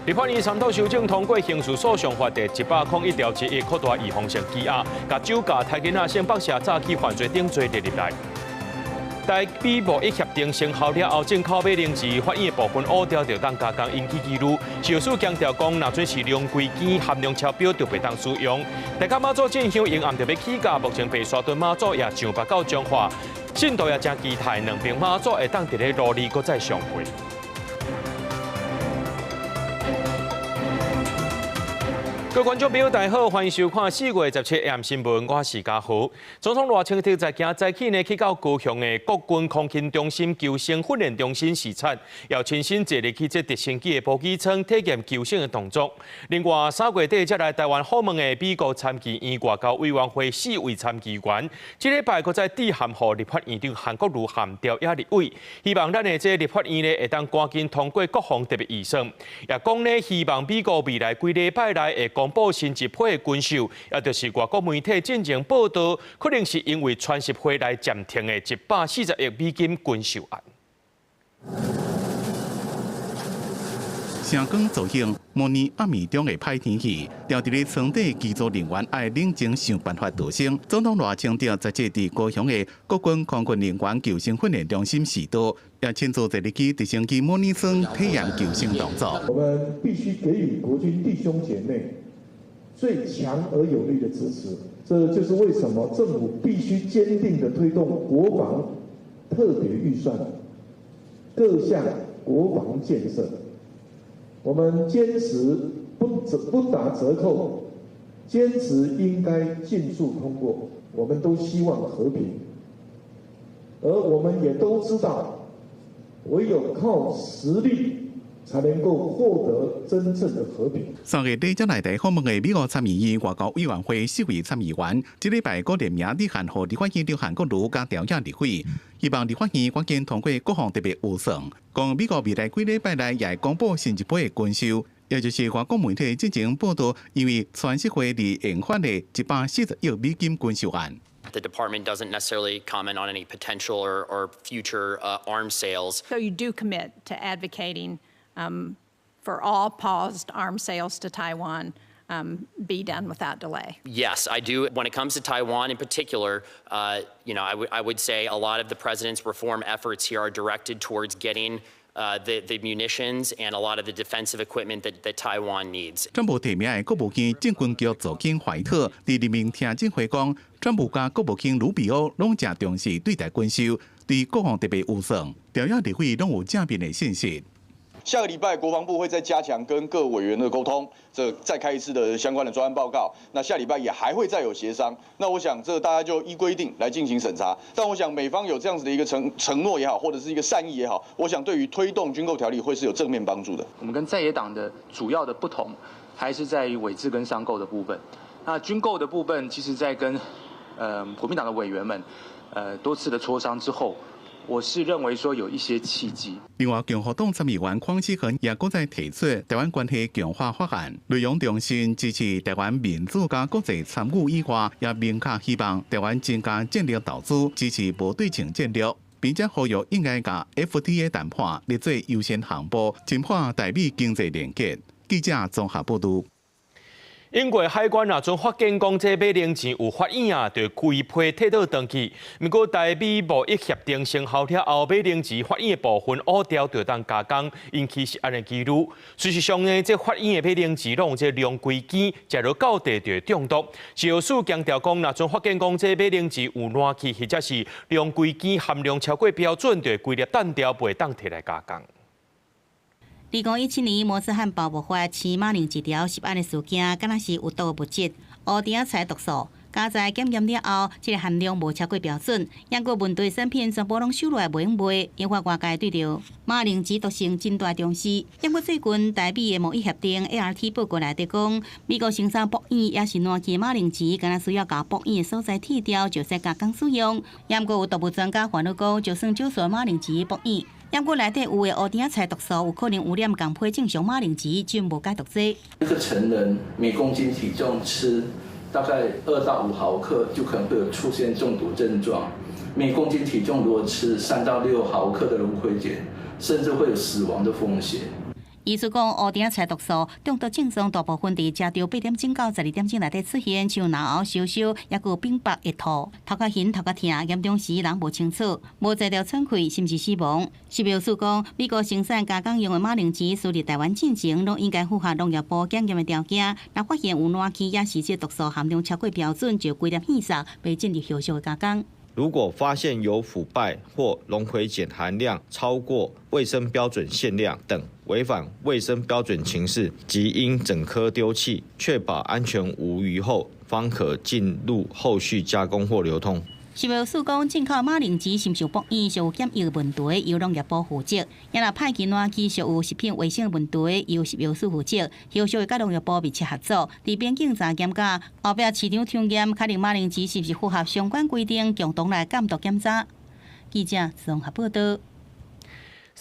立法院三讀修正通過刑事訴訟法第101條之一，擴大預防性羈押，共酒駕、刣囡仔、性剝削、詐欺犯罪等罪列入來。台美貿易協定生效了後，進口馬鈴薯法院的部分烏條就當加工引起疑慮。司法強調講，若準是龍規根含量超標，就袂當使用。大甲媽祖進香迎暗就欲起駕，目前白沙屯媽祖也上北到彰化，信徒也誠期待兩爿媽祖會當佇咧爐里閣再相會。各位觀眾朋友，大家好，歡迎收看4月17 AM 新聞，我是嘉豪。總統賴清德在今早起呢，去到高雄的國軍空勤中心救生訓練中心視察，也親身坐入去這直升機的補給艙體驗救生的動作。另外，3月底才來台灣訪問的美國參議院外交委員會四位參議員，這禮拜閣再致函予立法院長韓國瑜和朝野立委，希望咱的這立法院呢會當趕緊通過國防特別預算，也講呢希望美國未來幾禮拜內會公布新一批的軍售，也就是外國媒體進前報道，可能是因為川習會來暫停的140億美金軍售案。聲光造型模擬暗暝中的歹天氣，牢佇咧艙底機組人員愛冷靜想辦法逃生。總統賴清德昨日佇高雄的國軍空軍人員救生訓練中心視導，也親自坐入去直升機模擬艙體驗救生動作。我們必須給予國軍弟兄姐妹最強而有力的支持，這就是為什麼政府必須堅定地推動國防特別預算各項國防建設。我們堅持不打折扣，堅持應該盡速通過。我們都希望和平，而我們也都知道，唯有靠實力才能夠獲得真正的和平。 3月底才來台訪問的美國參議院外交委員會四位參議員，這禮拜閣聯名致函予立法院長韓國瑜佮朝野立委，希望立法院趕緊通過國防特別預算。講美國未來幾禮拜內也會公布新一批的軍售，也就是外國媒體進前報道，因為川習會而引發的140億美金軍售案。 The department doesn't necessarily comment on any potential or future arms sales. So you do commit to advocating for all paused arms sales to Taiwan be done without delay? Yes, I do. When it comes to Taiwan in particular, I would say a lot of the president's reform efforts here are directed towards getting the munitions and a lot of the defensive equipment that Taiwan needs. 川普提名的國務卿政軍局助卿懷特佇人民聽證會講，川普佮國務卿魯比歐攏誠重視對台軍售，對國防特別預算，朝野立委攏有正面的信息。下個禮拜國防部會再加強跟各委員的溝通，這再開一次的相關的專案報告。那下禮拜也還會再有協商。那我想這大家就依規定來進行審查。但我想美方有這樣子的一個承諾也好，或者是一個善意也好，我想對於推動軍購條例會是有正面幫助的。我們跟在野黨的主要的不同，還是在於委製跟商購的部分。那軍購的部分，其實在跟國民黨的委員們多次的磋商之後，我是認為說有一些契機。另外，共和黨參議員鄺士恆也閣再提出台灣關係強化法案，內容重申支持台灣民主佮國際參與以外，也明確希望台灣增加戰略投資，支持無對稱戰略，並且呼籲應該共 FTA 談判列做優先項目，深化台美經濟連結。記者綜合報導。英國海關若準發現講這馬鈴薯有發影啊，就規批退倒轉去。毋過台美貿易協定生效了後，馬鈴薯發影的部分烏條就當加工，引起食安的疑慮。事實上呢，這發影的馬鈴薯攏有這龍規根，食落到底就會中毒。食藥署強調講，若準發現講這馬鈴薯有爛去，或者是龍規根含量超過標準，就會規粒彈掉，袂當提來加工。2017年摩斯漢堡爆發飼馬鈴薯條食安的事件，敢若是有毒物質烏甜仔菜毒素。加在檢驗了後，這个含量無超過標準。毋過問題產品全部攏收落來袂用賣，引發外界對著馬鈴薯毒性真大重視。毋過最近台美的貿易協定 ART 報告內底講，美國生產爆影抑是爛去馬鈴薯，敢若需要共爆影的所在剔掉，就使加工使用。毋過有毒物專家煩惱講，就算少數馬鈴薯爆影，毋過內底有的烏甜仔菜毒素有可能污染仝批正常馬鈴薯，就無解毒劑。一個成人每公斤體重吃大概2到5毫克，就可能會有出現中毒症狀。每公斤體重如果吃3到6毫克的龍葵鹼，甚至會有死亡的風險。醫師講，烏丁仔菜毒素中毒症狀大部分佇食著8點鐘到12點鐘內底出現，像嚨喉燒燒，抑閣冰白會吐，頭殼眩、頭殼疼，嚴重時人無清楚，無才調喘氣，甚至死亡。食藥署講，美國生產加工用的馬鈴薯輸入台灣進前，攏應該符合農業部檢驗的條件。若發現有爛去，抑是這毒素含量超過標準，就規粒棄殺，袂進入後續的加工。如果發現有腐敗或龍葵鹼含量超過衛生標準限量等違反衛生標準情事，即應整顆丟棄，確保安全無虞後，方可進入後續加工或流通。食藥署講，進口馬鈴薯是毋是有爆液，屬有檢疫問題，由農業部負責；抑若歹去爛去，屬有食品衛生問題，由食藥署負責。後續會佮農業部密切合作，佇邊境站檢查，後壁市場抽驗，確認馬鈴薯是毋是符合相關規定，共同來監督檢查。記者綜合報道。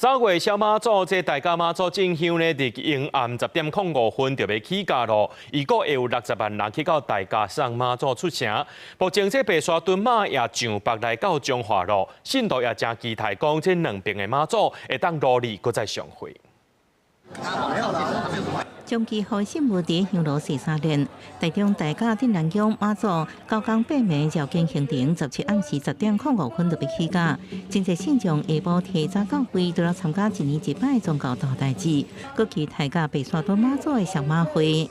3月小媽祖這大甲媽祖進香呢，佇昏暗10點05分就欲起駕囉，預估會有60萬人去到大甲送媽祖出城。目前這白沙屯媽也上北來到彰化囉，信徒也誠期待講，這兩爿的媽祖會當努力閣再相會。長期予信物佇香爐踅三輪，台中大甲鎮瀾宮媽祖九工八暝繞境行程，17暗時10點05分就欲起駕。真濟信眾下晡提早到位，除了參加一年一擺宗教大代誌，閣期待佮白沙屯媽祖的相馬會。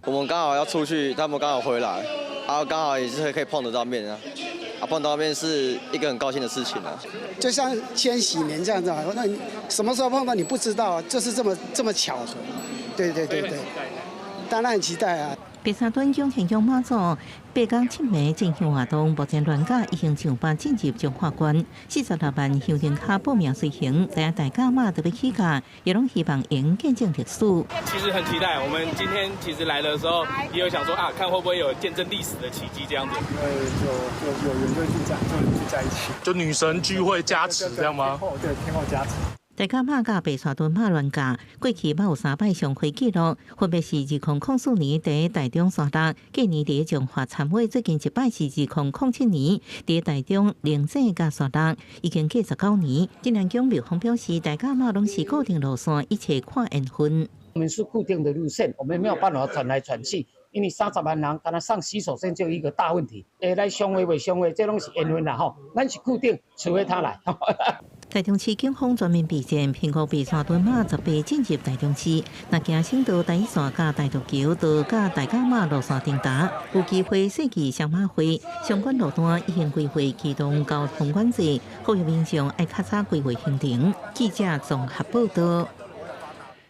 我們剛好要出去，他們剛好回來，啊，剛好也是可以碰得到面啊，啊，碰到面是一個很高興的事情啊。就像千禧年這樣子，那你什麼時候碰到你不知道，就是這麼這麼巧合。對對對對，當然很期待啊！白沙屯蔣天宮媽祖八工七暝進香活動，目前鑾駕已經上百進入彰化縣，46萬香燈腳報名隨行，知影大甲媽就欲起駕，也攏希望會見證歷史。其實很期待，我們今天其實來的時候，也有想說啊，看會不會有見證歷史的奇蹟這樣子。就有緣就聚在就聚在一起，就女神聚會加持這樣嗎？對，天后加持。大甲媽佮白沙屯媽鑾駕，過去捌有三擺相會紀錄，分別是2004年佇台中沙鹿，隔年佇彰化參會，最近一擺是2007年佇台中靈井佮沙鹿，已經過19年。鎮瀾宮廟方表示，大甲媽攏是固定路線，一切看緣分。我們是固定的路線，我們沒有辦法轉來轉去，因為30萬人，敢若上洗手間就一個大問題。會來相會袂相會，這攏是緣分啦吼。咱是固定，除非他來。台中市警方全面備戰，評估白沙屯媽18進入台中市，若行省道台一線佮大渡橋，都佮大甲媽路線頂達，有機會世紀雙馬會，相關路段已經規劃機動交通管制，呼籲民眾愛較早規劃行程。記者綜合報道。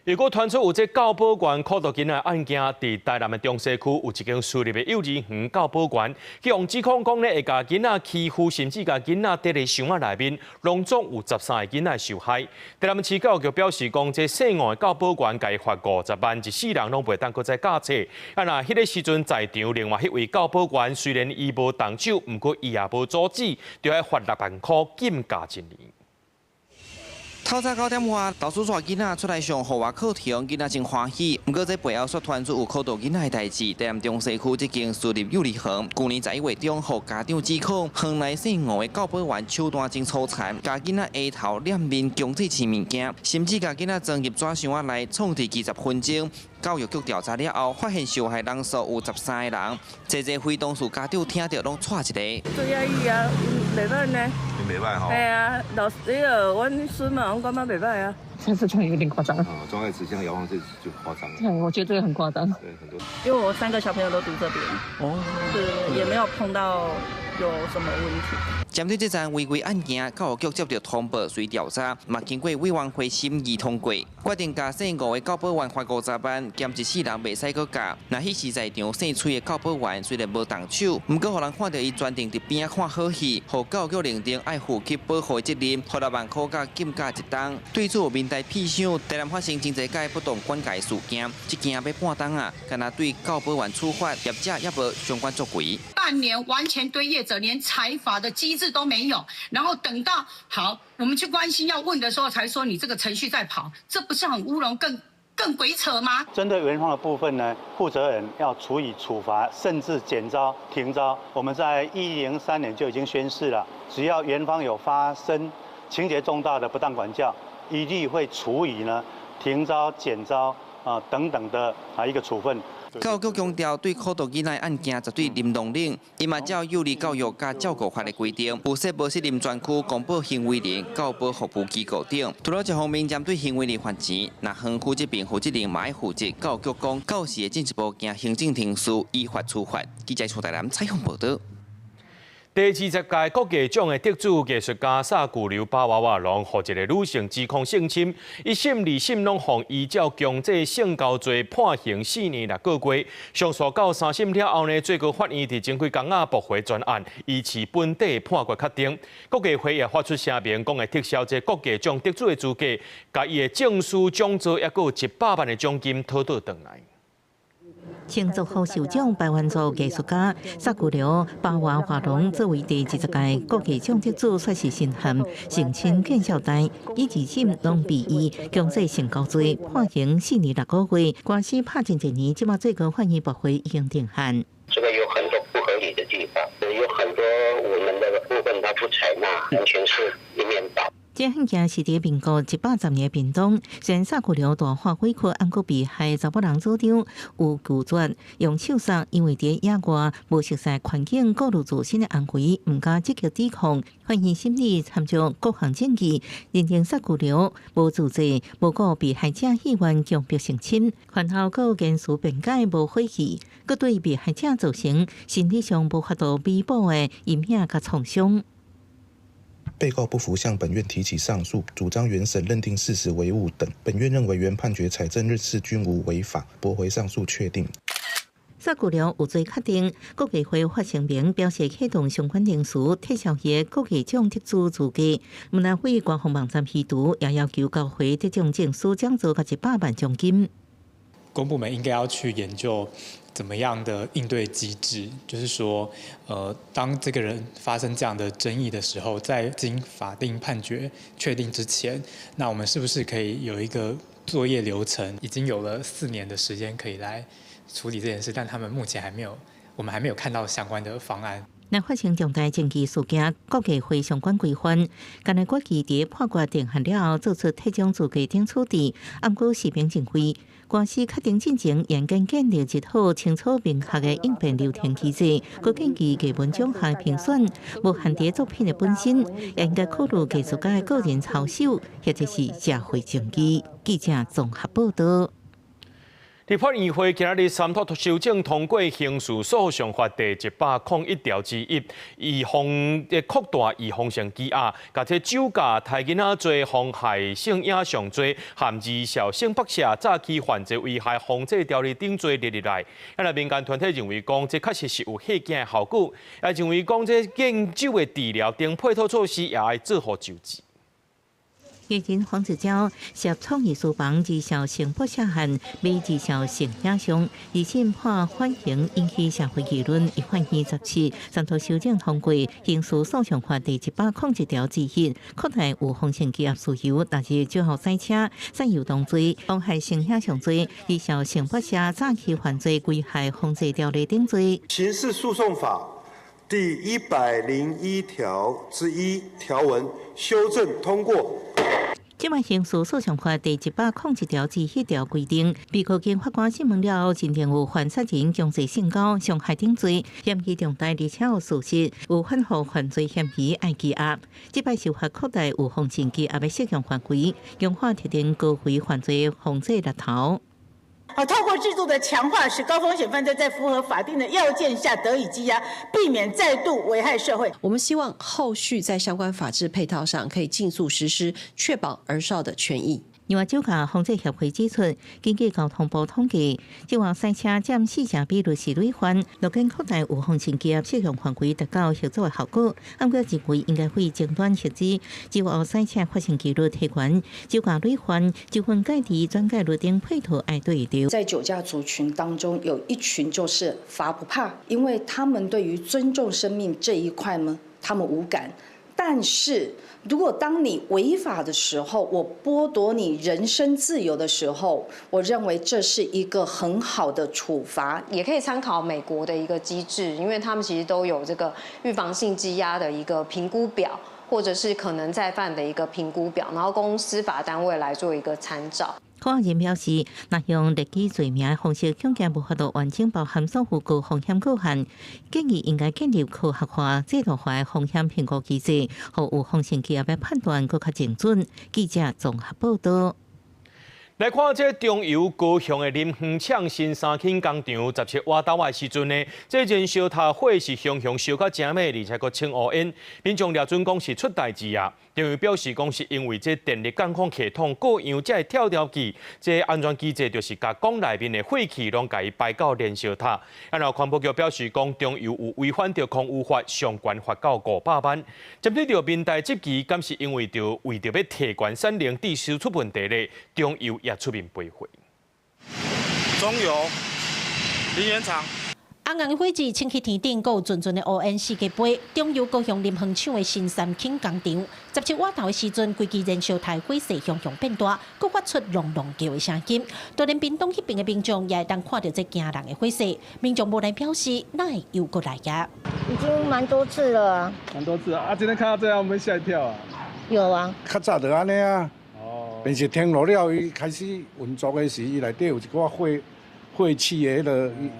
如果傳出有這教保員苦毒囡仔案件，佇台南的中西區有一間私立的幼兒園教保員，去予指控講咧會共囡仔欺負，甚至共囡仔綴佇箱仔內面，攏總有13個囡仔受害。台南市教育局表示講，這姓吳的教保員共伊罰50萬，一世人攏袂當閣再教冊。啊，若彼个時陣在場，另外彼位教保員雖然伊無動手，毋過伊也無阻止，著愛罰6萬箍禁教一年。透早9點外，老師帶囡仔出來上戶外課程，囡仔真歡喜。毋過這背後煞傳出有苦毒囡仔的代誌。台南中西區這間私立幼兒園，舊年11月中，予家長指控，園內姓吳的教保員手段真粗殘，共囡仔額頭、臉面強制黐物件，甚至共囡仔裝入紙箱仔內，創治20分鐘。教育局調查了後，發現受害人數有13個人，濟濟非當事家長聽著攏掣一个。足訝異啊，袂歹呢。袂歹吼。嘿啊，老師彼个阮孫嘛，攏感覺袂歹啊。這次就有點誇張。啊，裝在紙箱搖晃這就誇張。對，我覺得這個很誇張。對，很多。因為我三個小朋友都讀這邊，哦，對，也沒有碰到有什麼問題。針對這樁違規案件，教育局接著通報隨調查，嘛經過委員會審議通過，決定共姓吳的教保員罰50萬，兼一世人袂使閣教。若彼時在場姓崔的教保員雖然無動手，毋過予人看著伊專程佇邊仔看好戲，予教育局認定愛負起保護責任，罰6萬箍佮禁教一冬。對此有民代屁想，台南發生真濟擺不當管教事件，這件欲半冬啊，干焦對教保員處罰，業者猶無相關作為。半年完全對業者連裁罰的機制都沒有，然後等到好我們去關心要問的時候，才說你這個程序在跑，這不是很烏龍更鬼扯嗎？針對園方的部分呢，負責人要處以處罰，甚至減招、停招。我們在103年就已經宣示了，只要園方有發生情節重大的不當管教，一律會處以呢停招、減招啊等等的啊一個處分。教育局強調，對苦毒囡仔案件絕對零容忍。伊嘛照幼兒教育佮照顧法的規定，有設無適任專區公報行為人、教保服務機構等。除了這方面針對行為人罰錢，若園區這邊負責人嘛愛負責。教育局講，到時會進一步行行政程序，依法處罰。記者徐台南採訪報導。第20屆國藝獎的得主藝術家薩古劉巴娃娃龍，予一個女性指控性侵，一審、二審攏予依照強制性交罪判刑4年6個月。上訴到三審了後呢，最高法院佇前幾工仔駁回全案，維持本底判決確定。國藝會也發出聲明，講會撤銷這國藝獎得主的資格，共伊的證書、獎座，抑閣有100萬的獎金討倒轉來。前作予受獎排灣族藝術家薩古劉巴娃華龍作為第20屆國藝獎得主，卻是身陷性侵見笑代，伊二審攏被以強制性交罪判刑4年6個月，官司拍真濟年，這馬最高法院駁回已經定案。這個有很多不合理的地方，有很多我們的部分他不採納，完全是一面倒。這案件是佇民國110年屏東，雖然薩古劉大喊委屈，毋過被害查某人主張有拒絕用手殺，因為佇野外無熟悉環境，顧慮自身的安危，毋敢積極抵抗。法院審理參照各項證據，認定薩古劉無自責，無顧被害者意願強迫性侵，犯後閣言辭辯解無悔意，閣對被害者造成心理上無法度彌補的陰影佮創傷。被告不服，向本院提起上訴，主張原審認定事實為誤等。本院認為原判決採證認識均無違法，駁回上訴確定。薩古劉有罪確定，國藝會發聲明表示啟動相關程序，撤銷伊國藝獎得主資格。毋但會官方網站移除，也要求交回得獎證書、獎座佮100萬獎金。公部門應該要去研究怎麼樣的應對機制，就是說，當這個人發生這樣的爭議的時候，在經法定判決確定之前，那我們是不是可以有一個作業流程？已經有了4年的時間可以來處理這件事，但他們目前還沒有，我們還沒有看到相關的方案。若發生重大政治事件，國藝會相關規範，干焦決議佇判決定案了後，做出退獎資格等處置。毋過時評認為，官司確定進前，嚴謹建立一套清楚明確的應變流程機制，閣建議藝文獎項評選，無限佇作品的本身，也應該考慮藝術家的個人操守，或者是社會正義。記者綜合報導。立法院會今仔日三讀修正通過刑事訴訟法第101條之一，預防的擴大預防性羈押，共這酒駕、刣囡仔罪、妨害性影像罪、含兒少性剝削、早期犯罪危害防制條例等罪列入來。啊，民間團體認為講，這確實是有嚇驚的效果，也認為講這癮酒的治療等配套措施也愛做予周齊。藝人黃子佼涉創意書房兒少性剝削案，買兒少性影像，二審判緩刑引起社會議論。立法院17三讀修正通過刑事訴訟法第101條之一，擴大預防性羈押事由，但是酒後駛車、駕遊動罪、妨害性影像罪、兒少性剝削、早期犯罪危害防制條例等罪。刑事訴訟法第101條之一條文修正通過。這擺刑事訴訟法第101條之一條規定，被告經法官審問了後，認定有犯殺人、強制性交、傷害等罪，嫌疑重大，而且有事實有反覆犯罪嫌疑，愛羈押。這擺修法擴大預防性羈押的適用範圍，強化特定高危犯罪防制力頭。啊，透過制度的強化，使高風險犯罪在符合法定的要件下得以羈押，避免再度危害社會。我們希望後續在相關法制配套上可以盡速實施，確保兒少的權益。另外，酒駕防制協會指出，根據交通部統計，酒後駛車佔四成比率是累犯，若欲擴大預防性羈押適用範圍，達到嚇阻的效果。毋過認為應該會前端設置酒後駛車發生幾率提懸，酒駕累犯、酒分介值、轉介率等配套愛對著。在酒駕族群當中，有一群就是罰不怕，因為他們對於尊重生命這一塊呢，他們無感。但是如果當你違法的時候，我剝奪你人身自由的時候，我認為這是一個很好的處罰。也可以參考美國的一個機制，因為他們其實都有這個預防性羈押的一個評估表，或者是可能再犯的一個評估表，然後供司法單位來做一個參照。柯人表示，若用列舉罪名的方式強檢無法度完整包含所有高風險個案，建議應該建立科學化、制度化的風險評估機制，予有風險企業的判斷閣較精準。記者綜合報道。來看這中油高雄的林園廠新三輕工廠17倚晝的時陣呢，這燃燒塔火是熊熊燒甲誠猛，而且閣穿烏煙。民眾掠準講是出代誌啊！中油表示講是因為這電力監控系統過樣，才會跳掉去。這安全機制就是共管內面的廢氣攏共伊排到燃燒塔。然後環保局表示講，中油有違反著空污法，上懸罰到500萬。針對著民代質疑，敢是因為著為著欲提懸產能致使出問題咧？中油也出面賠償。中油林園廠。紅紅的火舌衝去天頂，閣有陣陣的烏煙四界飛。中油高雄林園廠的新三輕工廠，17倚晝的時陣，規支燃燒塔火勢熊熊變大，閣發出隆隆叫的聲音。就連屏東彼邊的民眾也會當看著這驚人的火勢。民眾無奈表示，哪會又閣來啊？已經蠻多次了啊。蠻多次啊！啊，今天看到這樣，我們嚇一跳啊。有啊。較早就按呢啊。哦。平時停落了，伊開始運作的時，伊內底有一寡廢廢氣的彼個。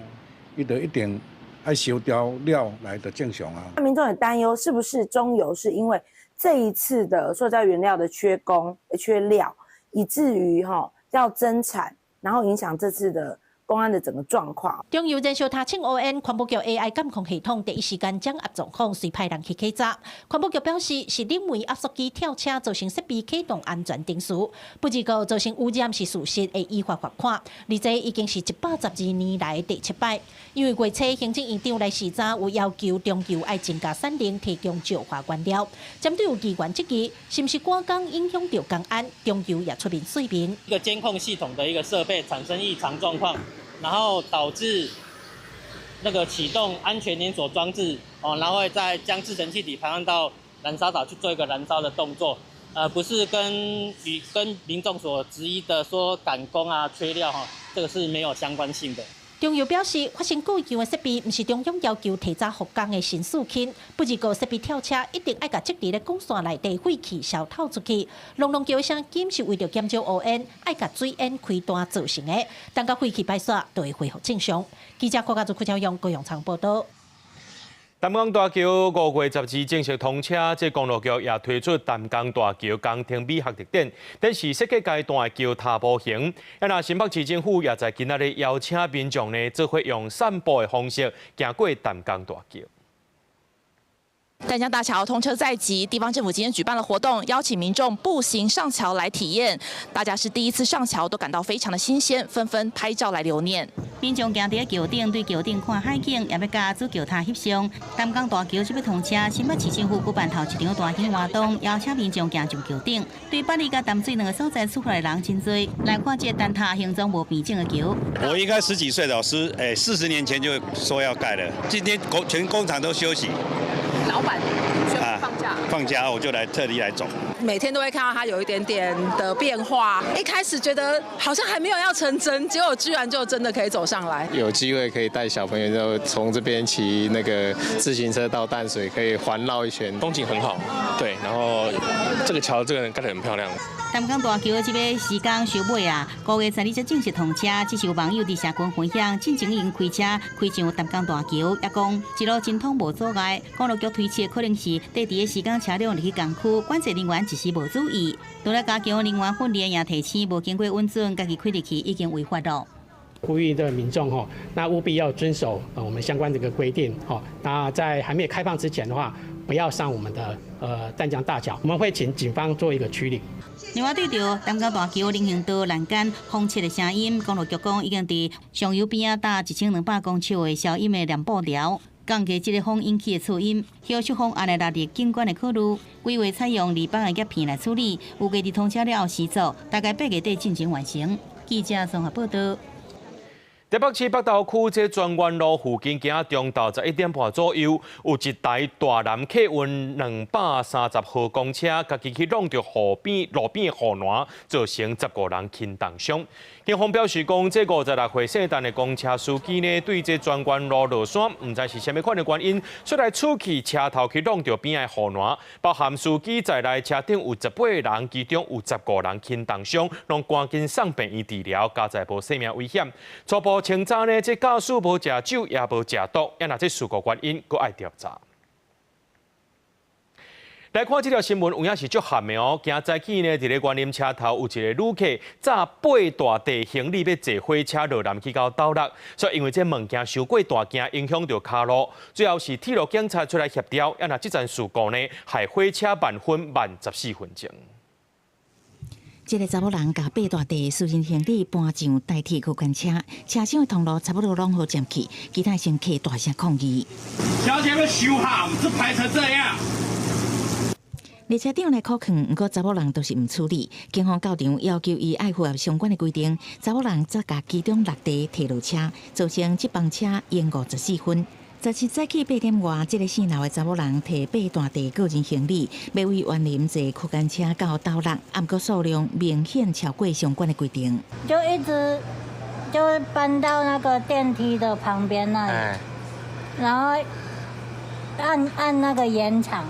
伊就一定愛燒掉了來就正常啊。民眾也擔憂，是不是中油是因為這一次的塑膠原料的缺工、缺料，以至於哈要增產，然後影響這次的工安的整個狀況。中油燃燒塔穿烏煙，環保局 AI 監控系統第一時間掌握狀況，隨派人去稽查。環保局表示，是冷媒壓縮機跳車造成設備啟動安全程序，不過造成污染是事實，會依法罰款。而這已經是112年來第七擺。因為月初行政院長來視察，有要求中油愛增加產能，提供石化原料。針對有議員質疑，是毋是趕工影響著工安，中油也出面說明。一個監控系統的一個設備產生異常狀況。然後導致那個啟動安全連鎖裝置，哦，然後再將製成氣體排放到燃燒塔去做一個燃燒的動作，不是跟與跟民眾所質疑的說趕工啊、缺料哈，這個是沒有相關性的。中油表示，發生故障的設備毋是中央要求提早復工的新四輕，不過設備跳車一定愛共積佇咧管線內底廢氣消透出去。隆隆叫的聲音是為著減少烏煙，愛共水煙開斷造成的。等到廢氣排煞，就會恢復正常。記者郭家祖、郭朝陽、高雄場報道。淡江大橋5月12正式通車，這公路局也推出淡江大橋工程美學特展，展示設計階段的橋塔模型。啊，那新北市政府也在今仔日邀請民眾呢，做伙用散步的方式行過淡江大橋。淡江大橋通車在即，地方政府今天舉辦了活動，邀請民眾步行上橋來體驗。大家是第一次上橋，都感到非常的新鮮，紛紛拍照來留念。民眾行佇橋頂，對橋頂看海景，也欲佮主橋塔翕相。淡江大橋這欲通車，新北市政府舉辦頭一場大型活動，邀請民眾行上橋頂。對八里佮淡水兩个所在出發的人真濟，來看這個燈塔形狀無平整的橋。我應該十幾歲，老師，40年前就說要蓋了。今天工全工廠都休息。老闆宣布放假，放假我就來特地來走。每天都會看到它有一點點的變化。一開始覺得好像還沒有要成真，結果居然就真的可以走上來。有機會可以帶小朋友就從這邊騎那個自行車到淡水，可以環繞一圈，風景很好。對，然後這個橋這個蓋得很漂亮。淡江大橋這欲施工收尾啊，5月12才正式通車。只是有網友佇社群分享，進前已經開車開上淡江大橋，也講一路真通無阻礙。公路局推測可能是綴佇咧施工車輛入去工區，管制人員一時無注意。除了加強人員訓練，也提醒無經過允准，家己開入去已經違法囉。呼籲的民眾吼，那務必要遵守我們相關這個規定吼。那在還沒有開放之前的話，不要上我們的淡江大橋，我們會請警方做一個驅離。另外，對著淡江大橋人行道欄杆封切的聲音，公路局講已經佇上游邊仔搭1200公尺的消音的簾布條，降低這個風引起的噪音。後續方案會納入警官的考慮，規劃採用200個夾片來處理，預計佇通車了後施作，大概8月底進前完成。記者綜合報道。台北市北投區這專員路附近，今仔中晝11點半左右，有一台大南客運230號公車，家己去挵著河邊路邊的護欄，造成15人輕重傷。警方表示講，這56歲姓陳的公車司機呢，對這專員路落山，毋知是啥物款的原因，出來出去車頭去挵著邊的護欄，包含司機在內，車頂有18人，其中有15人輕重傷，攏趕緊送病院治療，佳哉無生命危險。初步清查呢，這駕駛無食酒，也無食毒，啊若這事故原因，閣愛調查。來看這條新聞，有影是足譀的哦。今早起呢，佇咧員林車頭有一個旅客載八大袋行李欲坐火車落南去到斗六，所以因為這物件傷過大件，影響著跤路，最後是鐵路警察出來協調，啊若這陣事故呢，害火車慢分慢14分鐘。這个查某人共八大袋私人行李搬上台鐵區間車，車廂的通路差不多攏予佔去，其他乘客大聲抗議。小姐們修好，是排成這樣。列車長來苦勸，毋過查某人都是毋處理。警方到場要求伊愛符合相關的規定，查某人則共其中六袋提落車，造成這班車延誤14分。17早起8點外，這个姓劉的查某人提八大袋個人行李，欲為員林坐區間車到斗六，毋過數量明顯超過相關的規定。就一直就搬到那個電梯的旁邊那裡，然後按按那個延長，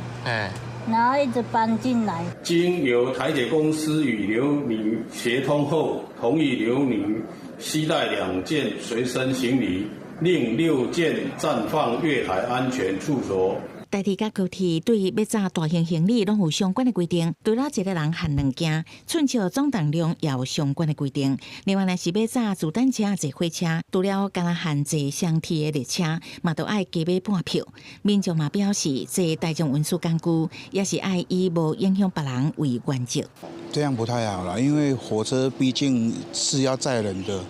然後一直搬進來。經由台鐵公司與劉女協通後，同意劉女攜帶兩件隨身行李，另六件暫放月台安全處所。台鐵佮高鐵對欲載大型行李攏有相關的規定，除了一個人限兩件，寸尺總重量也有相關的規定。另外，若是欲載自單車坐火車，除了干焦限坐雙梯的列車，嘛都愛加買半票。民眾嘛表示，坐大眾運輸工具也是愛以無影響別人為原則。這樣不太好啦，因為火車畢竟是要載人的，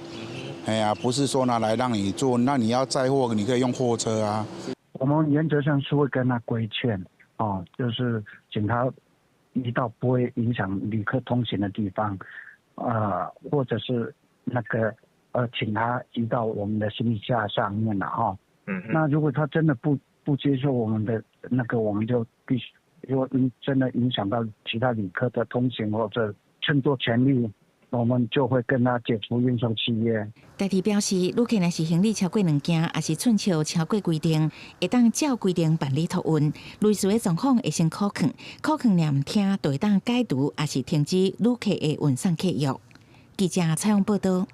哎呀，不是說拿來讓你坐，那你要載貨，你可以用貨車啊。我們原則上是會跟他規勸，哦，就是請他移到不會影響旅客通行的地方，或者是那個，請他移到我們的行李架上面了，哈。那如果他真的不接受我們的那個，我們就必須，如果真的影響到其他旅客的通行或者乘坐權利，我們就會跟他解除運送契約。台鐵表示，旅客若是行李超過兩件，抑是寸尺超過規定，會當照規定辦理托運。類似的狀況會先苦勸，苦勸若毋聽，就會當解除，抑是停止旅客的運送契約。記者採訪報道。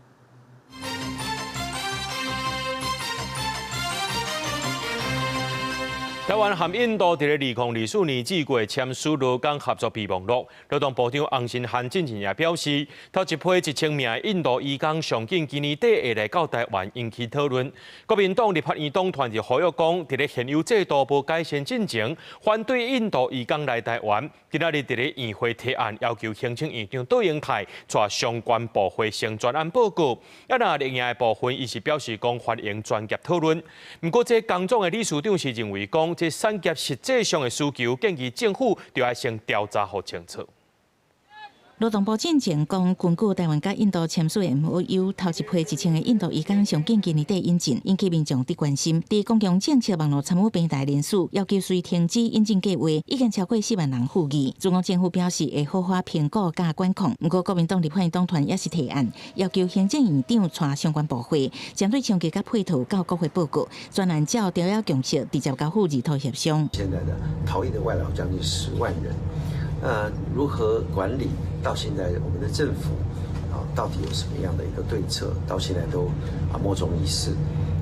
台灣和印度佇咧2024年四月簽署勞工合作備忘錄。勞動部長洪申翰進前也表示，頭一批1000名的印度移工上緊今年底會來到台灣引起討論。國民黨立法院黨團就呼籲講，佇咧現有制度無改善進前，反對印度移工來台灣。今仔日佇咧院會提案，要求行政院長杜英泰帶相關部會成專案報告。啊，若另外的部分，伊是表示講歡迎專業討論。毋過，這工總的理事長是認為講，這產業實際上的需求，建議政府就愛先調查予清楚。勞動部進前講，根據台灣佮印度簽署的 MOU，頭一批1000個印度移工上緊今年底引進，引起民眾佇關心。佇公共政策網路參與平台連署，要求須停止引進計劃，已經超過4萬人附議。中央政府表示會好好評估佮管控，毋過國民黨立法院黨團也是提案，要求行政院長帶相關部會，針對衝擊佮配套到國會報告，專案照條約共識，直接交付二套協商。現在的逃逸的外勞將近10萬人。如何管理？到現在我們的政府啊，到底有什麼樣的一個對策？到現在都啊莫衷一是。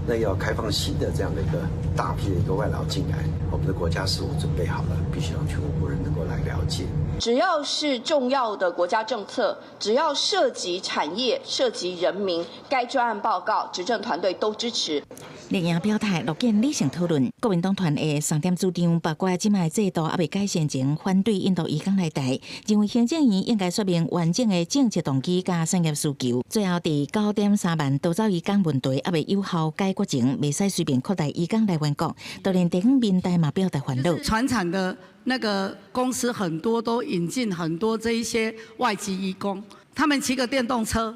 那要開放新的這樣的一個大批的一個外勞進來，我們的國家是否準備好了？必須讓全國人能夠來了解。只要是重要的國家政策，只要涉及產業、涉及人民，該專案報告，執政團隊都支持。綠營表態樂見理性討論。國民黨團的三點主張，包括這擺制度猶未改善前，反對印度移工來台，認為行政院應該說明完整的政策動機佮產業需求。最後，佇9.3萬逃走移工問題猶未有效解決前，袂使隨便擴大移工來源國。就連地方民代嘛表達煩惱。傳產的那個公司很多都引進很多這一些外籍移工，他們騎個電動車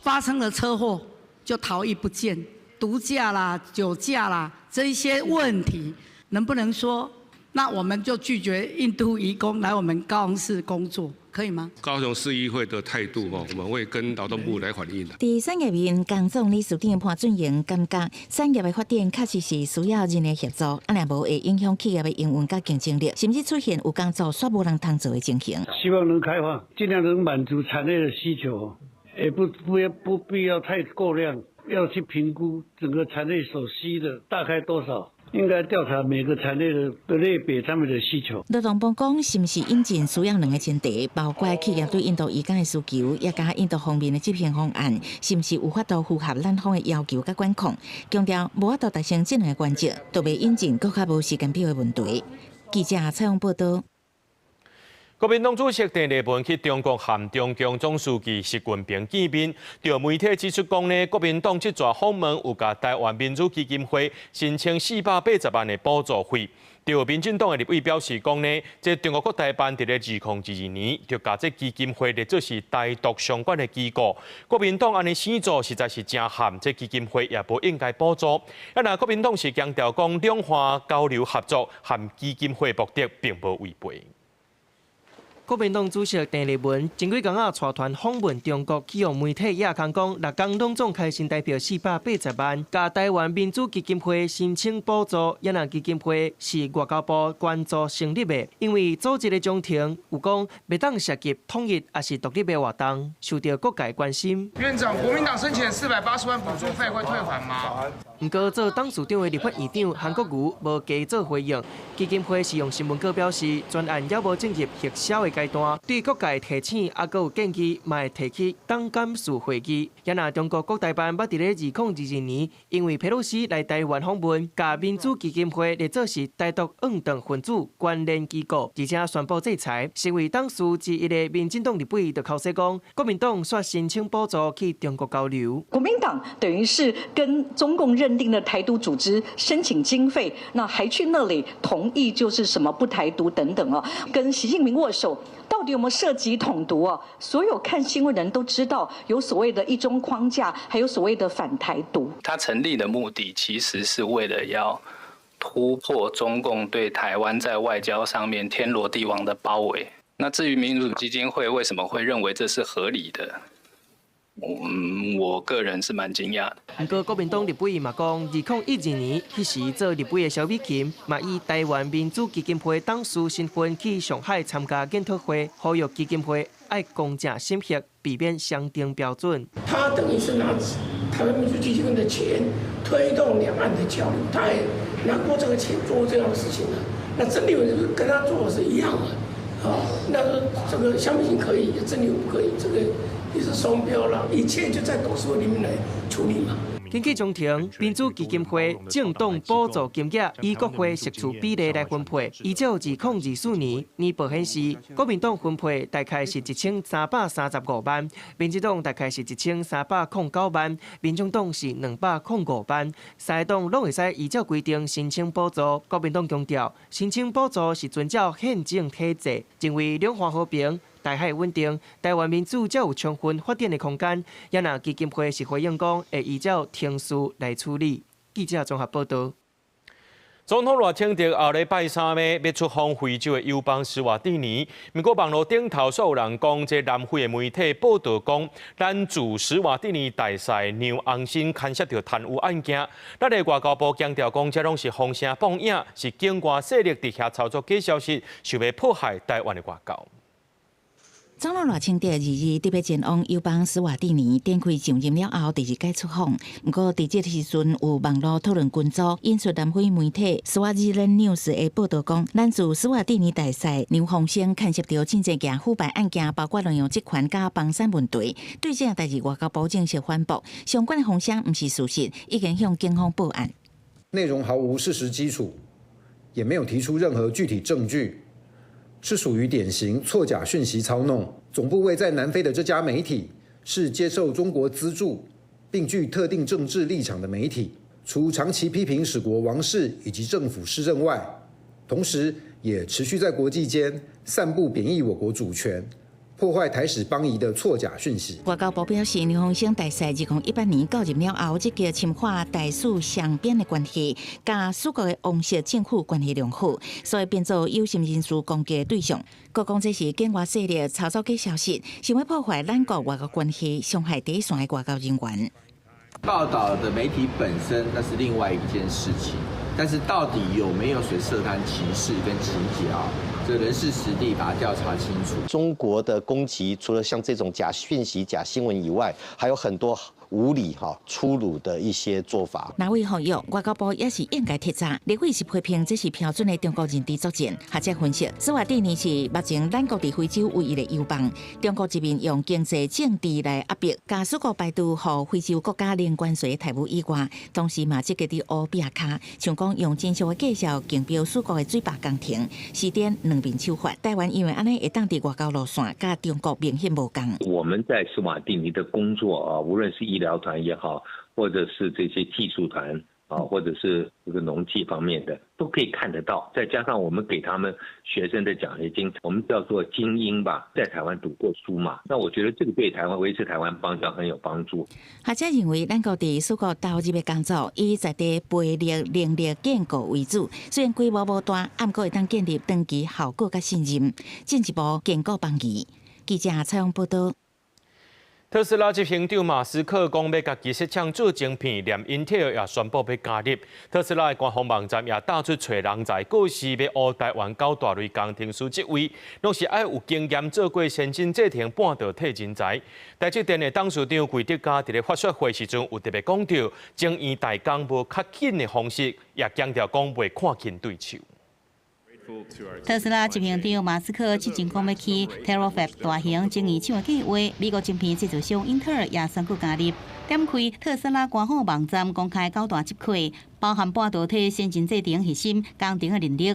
發生了車禍。就逃逸不見，毒駕啦、酒駕啦這一些問題，能不能說？那我們就拒絕印度移工來我們高雄市工作，可以嗎？高雄市議會的態度，我們會跟勞動部來反映的。佇產業面，工總理事長潘俊榮感覺產業的發展確實是需要人的協助，啊若無會影響企業的營運佮競爭力，甚至出現有工做煞無人通做的情形。希望能開放，盡量能滿足產業的需求，也不必要太過量，要去評估整個產業所需的大概多少。應該調查每個產業的類別，他們的需求。勞動部講，是毋是引進需要兩個前提，包括企業對印度移工的需求，也佮印度方面的執行方案，是毋是有法度符合咱方的要求佮管控？強調無法度達成這兩個原則，就袂引進閣較無時間表的問題。記者採訪報道。國民黨主席鄭麗文去中國和中共總書記習近平見面，著媒體指出講呢，國民黨這逝訪問有共台灣民主基金會申請480萬的補助費。著民進黨的立委表示講呢，這中國國台辦佇咧2022年就共這基金會列做是台獨相關的機構，國民黨按呢生做實在是誠譀，這基金會也無應該補助。啊，若國民黨是強調講兩岸交流合作和基金會目的並無違背。國民黨主席鄭麗文前幾工仔帶團訪問中國，去予媒體掖空講，六工攏總開新台票480萬，共台灣民主基金會申請補助，也若基金會是外交部捐助成立的，因為組織的章程有講，袂當涉及統一抑是獨立的活動，受著各界關心。院長，國民黨申請480萬補助費會退還嗎？毋過做董事長的立法院長韓國瑜無加做回應。基金會是用新聞稿表示，專案猶無進入核銷的階段，對各界提醒，抑閣有建議，嘛會提去黨監事會議。也若中國國台辦捌佇咧2022年，因為佩洛西來台灣訪問，共民主基金會列做是台獨惲斷分子關聯機構，而且宣布制裁。成為董事之一的民進黨立委就剾洗講，國民黨煞申請補助去中國交流。國民黨等於是跟中共認定的台獨組織申請經費，那還去那裡同意就是什麼不台獨等等哦，跟習近平握手，到底有沒有涉及統獨哦？所有看新聞人都知道，有所謂的一中框架，還有所謂的反台獨。它成立的目的其實是為了要突破中共對台灣在外交上面天羅地網的包圍。那至於民主基金會為什麼會認為這是合理的？我個人是蠻驚訝的。毋過國民黨立委嘛講，2012年彼時做立委的蕭美琴，嘛以台灣民主基金會董事身份去上海參加研討會，呼籲基金會愛公正審核，避免雙重標準。他等於是拿台灣民主基金會的錢推動兩岸的交流，他也拿過這個錢做這樣的事情的。那鄭麗文跟他做的是一樣的，啊，那這個蕭美琴可以，鄭麗文不可以，這個。也是雙標啦，一切就在董事會裡面來處理嘛。根據章程，民主基金會政黨補助金額以國會席次比例來分配。依照2024年年報顯示，國民黨分配大概是1335萬，民進黨大概是1309萬，民眾黨是205萬。三個黨攏會使依照規定申請補助。國民黨強調，申請補助是遵照憲政體制，認為兩岸和平、台海穩定，台灣民主才有充分發展的空間。也若基金會是回應講，會依照程序來處理。記者綜合報道。總統賴清德後禮拜三欲出訪非洲的友邦史瓦蒂尼，毋過網路頂頭煞有人講，這南非的媒體報導講，咱駐史瓦蒂尼大使梁紅新牽涉著貪污案件。咱的外交部強調講，這攏是風聲放影，是境外勢力佇遐操作假消息，想欲破壞台灣的外交。總統賴清德二二特別前往友邦史瓦蒂尼，展開上任了後第二擺出訪。毋過，佇這時陣有網路討論群組引述南非媒體 Swaziland News 的報導講，咱駐史瓦蒂尼大使梁鳳生牽涉著真濟件腐敗案件，包括濫用職權佮房產問題。對這項代誌，外交部正式反駁，相關的風聲毋是事實，已經向警方報案。內容毫無事實基礎，也沒有提出任何具體證據。是屬於典型錯假訊息操弄。總部位在南非的這家媒體是接受中國資助並具特定政治立場的媒體，除長期批評史國王室以及政府施政外，同時也持續在國際間散布貶抑我國主權、破壞台史邦誼的錯假訊息。外交部表示，梁鳳生大使2018年到任了後，積極深化台使雙邊的關係，佮屬國的王室政府關係良好，所以變做有心人士攻擊的對象。閣講這是境外勢力炒作假消息，想欲破壞咱國外交關係，傷害第一線的外交人員。報道的媒體本身那是另外一件事情，但是到底有沒有誰涉貪情事跟情節啊？這人事實地把它調查清楚。中國的攻擊除了像這種假訊息、假新聞以外，還有很多無理、哈粗魯的一些做法。哪位呼籲外交部也是應該徹查，立委是批評這是標準的中國認知作戰。學者分析，史瓦帝尼是目前咱國佇非洲唯一的友邦，中國一面用經濟政治來壓迫，共屬國排除予非洲國家零關稅待遇以外，同時嘛積極佇烏壁跤，像講用真俗的介紹競標屬國的水壩工程，時典兩面手法。台灣因為按呢會當佇外交路線，佮中國明顯無仝。我們在史瓦帝尼的工作啊，無論是醫療團也好，或者是這些技術團啊，或者是這個農技方面的，都可以看得到。再加上我們給他們學生的獎學金，我們叫做精英吧，在台灣讀過書嘛。那我覺得這個對台灣維持台灣邦交很有幫助。學者認為，咱國佇屬國投入的工作，以在地培育能力建構為主，雖然規模無大，毋過會當建立長期效果佮信任，進一步堅固邦誼。記者採訪報道。特斯拉執行長馬斯克講欲共家己設廠做晶片，連英特爾也宣布欲加入。特斯拉的官方網站也打出揣人才，告示欲募台灣九大類工程師職位，攏是愛有經驗做過先進製程半導體人才。台積電的董事長魏哲家佇咧發說會時陣有特別講著，晶圓代工無較緊的方式，也強調講袂看輕對手。特斯拉執行長馬斯克之前講欲起 Terafab 大型晶圓廠的計劃，美國晶片製造商英特爾也宣布加入。點開特斯拉官方網站公開九大職缺，包含半導體先進製程核心工程的能力。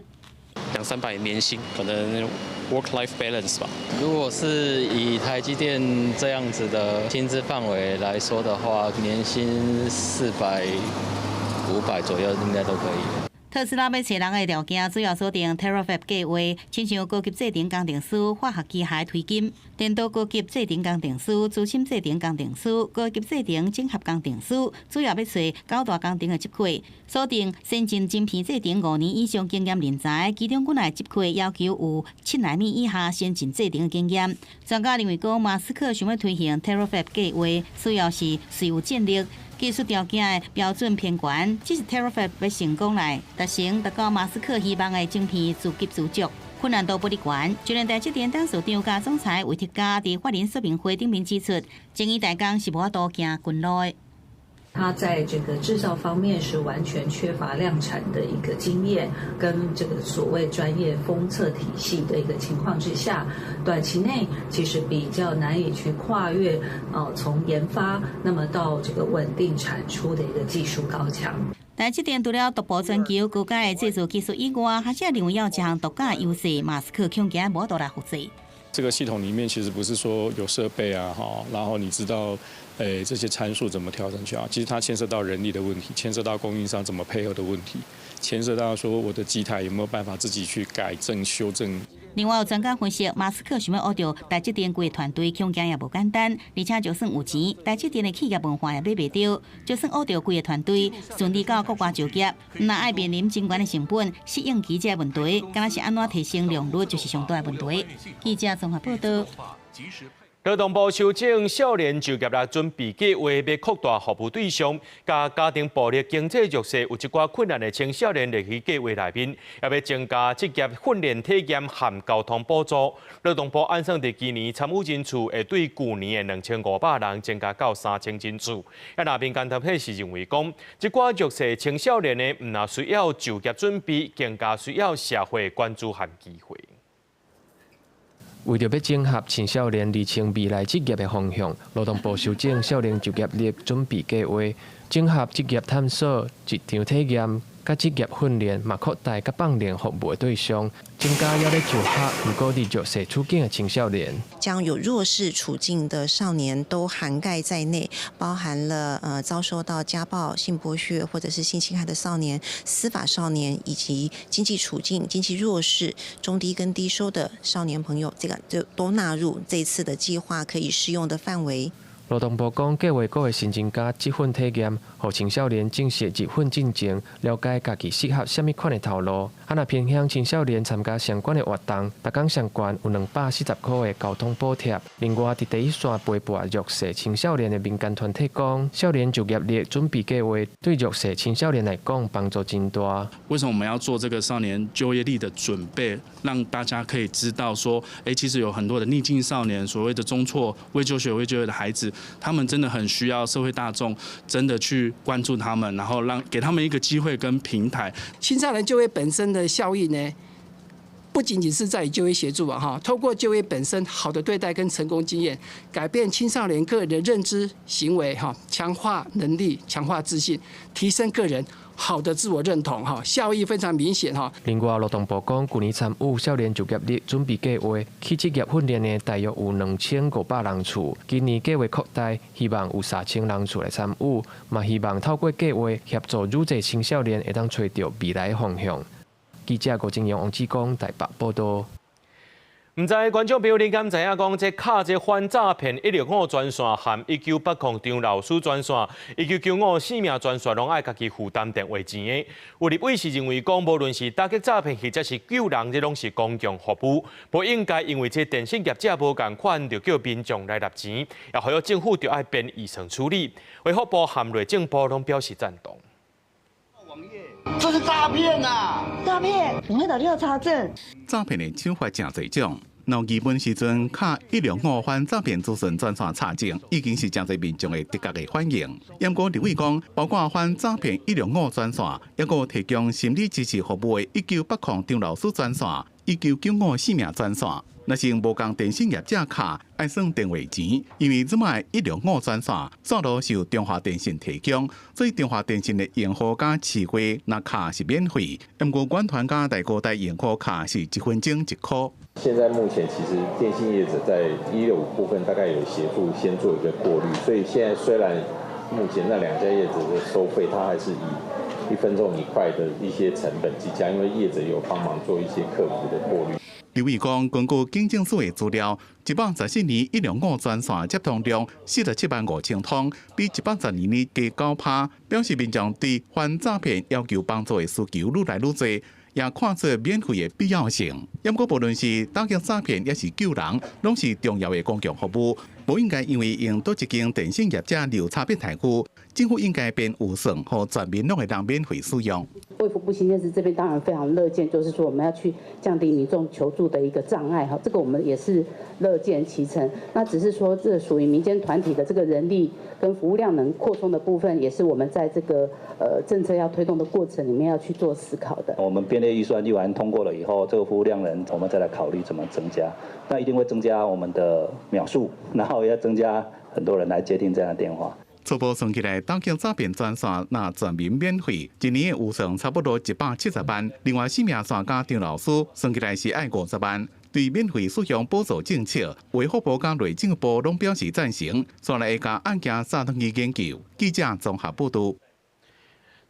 兩三百年薪，可能 work-life balance 吧。如果是以台積電這樣子的薪資範圍來說的話，年薪400、500左右應該都可以。特斯拉欲揣人的條件主要鎖定 Terafab 計劃，親像高級製程工程師、化學機械推金、電腦高級製程工程師、資深製程工程師、高級製程整合工程師，主要欲揣九大工程的職缺，鎖定先進晶片製程5年以上經驗人才，其中幾个職缺要求有7納米以下先進製程的經驗。專家認為講，馬斯克想欲推行 Terafab 計劃，需要是稅務戰略。技術條件的標準偏懸，只是 Terafab 欲成功來達成達到馬斯克希望的晶片自給自足，困難度不離懸。就連台積電董事長兼總裁魏哲家佇法人說明會頂面指出，晶圓代工是無法度行近路的。他在這個製造方面是完全缺乏量產的一個經驗，跟這個所謂專業封測體系的一個情況之下，短期內其實比較難以去跨越哦，從研發那麼到這個穩定產出的一個技術高牆。台積電除了獨步全球高階的製造技術以外，學者認為有一項獨家優勢，馬斯克恐驚無法度來複製。這個系統裡面其實不是說有設備啊，哈，然後你知道，這些參數怎麼調整去啊？其實它牽涉到人力的問題，牽涉到供應商怎麼配合的問題，牽涉到說我的機台有沒有辦法自己去改正修正。另外有專家分析，馬斯克想欲挖著台積電規個團隊，恐驚也無簡單，而且就算有錢，台積電的企業文化也買袂著。就算挖著規個團隊順利到國外就業，毋但愛面臨真懸的成本、適應期這個問題，敢若是按怎提升良率，就是上大的問題。記者綜合報道。勞動部修正少年就業力準備計劃，欲擴大服務對象，共家庭暴力、經濟弱勢有一寡困難的青少年列去計劃內面，也欲增加職業訓練體驗和交通補助。勞動部按算佇今年參與人次會對舊年的2500人增加到3000人次。啊，若民間團體是認為講，這寡弱勢青少年的毋但需要就業準備，更加需要社會關注和機會。為著欲整合青少年釐清未來職業的方向，勞動部修正少年就業力準備計劃，整合職業探索、職場體驗、佮職業訓練嘛擴大佮放練服務的對象，增加猶咧就學，毋過佇弱勢處境的青少年，將有弱勢處境的少年都涵蓋在內，包含了遭受到家暴、性剝削或者是性侵害的少年、司法少年以及經濟處境、經濟弱勢、中低跟低收的少年朋友，這個就都納入這次的計劃可以適用的範圍。勞動部講，計劃閣會新增加職訓體驗，予青少年正式入訓進前，了解家己適合啥物款的頭路。啊，若偏鄉青少年參加相關的活動，逐工上懸有240塊的交通補貼。另外，佇第一線陪伴弱勢青少年的民間團體講，少年就業力準備計劃對弱勢青少年來講幫助真大。為什麼我們要做這個少年就業力的準備，讓大家可以知道說，其實有很多的逆境少年，所謂的中輟、未就學、未就業的孩子。他們真的很需要社會大眾真的去關注他們，然後讓給他們一個機會跟平台。青少年就業本身的效益呢，不僅僅是在於就業協助啊，哈，透過就業本身好的對待跟成功經驗，改變青少年個人的認知行為，哈，強化能力，強化自信，提升個人好的自我認同，哈，效益非常明顯，哈。另外，勞動部講，去年參與少年就業力準備計劃去職業訓練的大約有2500人次，今年計劃擴大，希望有3000人次來參與，嘛希望透過計劃協助愈濟青少年會當揣著未來的方向。記者郭正陽、王志剛台北報道。毋知觀眾朋友，你敢知影講，這敲這反詐騙165專線和1980張老師專線、1995性命專線，攏愛家己負擔電話錢的。有立委是認為講，無論是打擊詐騙或者是救人，這攏是公共服務，不應該因為這電信業者無仝款，就叫民眾來納錢，也呼籲政府著愛編預算處理。衛福部和內政部攏表示贊同。這是詐騙啊！詐騙，你會打電話查證。詐騙的手法誠濟種，若基本時陣敲165反詐騙諮詢專線查證，已經是誠濟民眾的直覺的反應。毋過立委講，包括反詐騙165專線，抑閣提供心理支持服務的1980張老師專線、1995性命專線，若是無仝電信業者敲，愛算電話錢，因為這擺165專線線路是由中華電信提供，所以中華電信的用戶佮市話若敲是免費。毋過遠傳佮大哥大用戶敲是一分鐘1箍。現在目前其實電信業者在165部分大概有協助先做一個過濾，所以現在雖然目前那兩家業者的收費，它還是以1分鐘1塊的一些成本計價，因為業者有幫忙做一些客服的過濾。立委講，根據警政署的資料，114年165專線接通量47萬5千通，比112年加9%，表示民眾對反詐騙要求幫助的需求愈來愈濟，也看出免費的必要性。毋過，無論是打擊詐騙，抑是救人，攏是重要的公共服務，無應該因為用佗一間電信業者留差別待遇，政府應該編預算，予全民攏會當免費使用。衛福部心監司這邊當然非常樂見，就是說我們要去降低民眾求助的一個障礙，哈，這個我們也是樂見其成。那只是說，這屬於民間團體的這個人力跟服務量能擴充的部分，也是我們在這個政策要推動的過程裡面要去做思考的。我們編列預算立完通過了以後，這個服務量能，我們再來考慮怎麼增加。那一定會增加我們的秒數，然後要增加很多人來接聽這樣的電話。初步算起來，打擊詐騙專線若全民免費，一年的預算差不多170萬。另外，性命線佮張老師算起來是愛50萬。對免費使用補助政策，衛福部佮內政部攏表示贊成，煞來會共案件送轉去研究。記者綜合報導。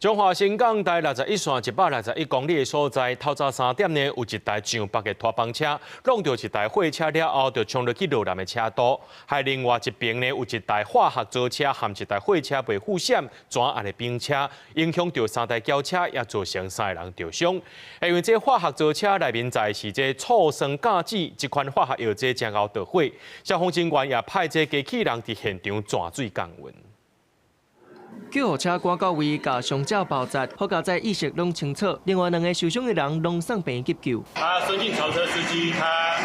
彰化新港台61線161公里的所在，透早3點呢，有一台上北的拖房車撞著一台貨車了後，就衝入去路南的車道。還另外一邊呢，有一台化學槽車和一台貨車袂負險轉按的冰車，影響著3台轎車，也造成3個人受傷。因為這化學槽車內面載是這醋酸鉀酯這款化學藥劑，誠𠢕著火。消防人員也派這機器人佇現場鑽水降溫。救護車趕到位，共傷者包紮，好佳哉意識攏清楚。另外兩个受傷的人攏送病院急救。他孫姓槽車司機，他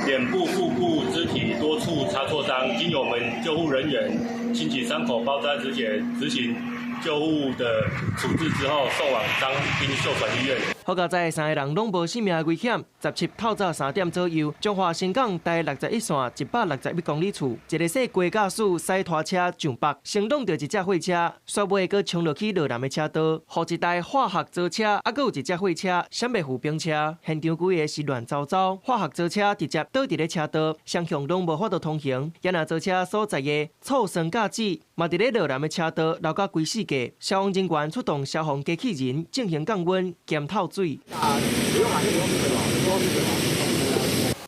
臉部、腹部、肢體多處擦挫傷，經由我們救護人員清洗傷口、包紮止血、執行救護的處置之後，送往彰濱秀傳醫院。好佳哉，三个人攏無性命危險。17透早3點左右，彰化伸港台61線161公里處，一个細規駕駛駛拖車上北，先撞著一隻貨車，煞尾閣衝落去落南的車道，予一台化學槽車，猶閣有一隻貨車閃袂赴冰車，現場規个是亂糟糟，化學槽車直接倒佇咧車道，雙向攏無法度通行。也若槽車所載的醋酸鉀子，嘛佇咧落南的車道流甲規世界。消防人員出動消防機器人進行降溫兼透水。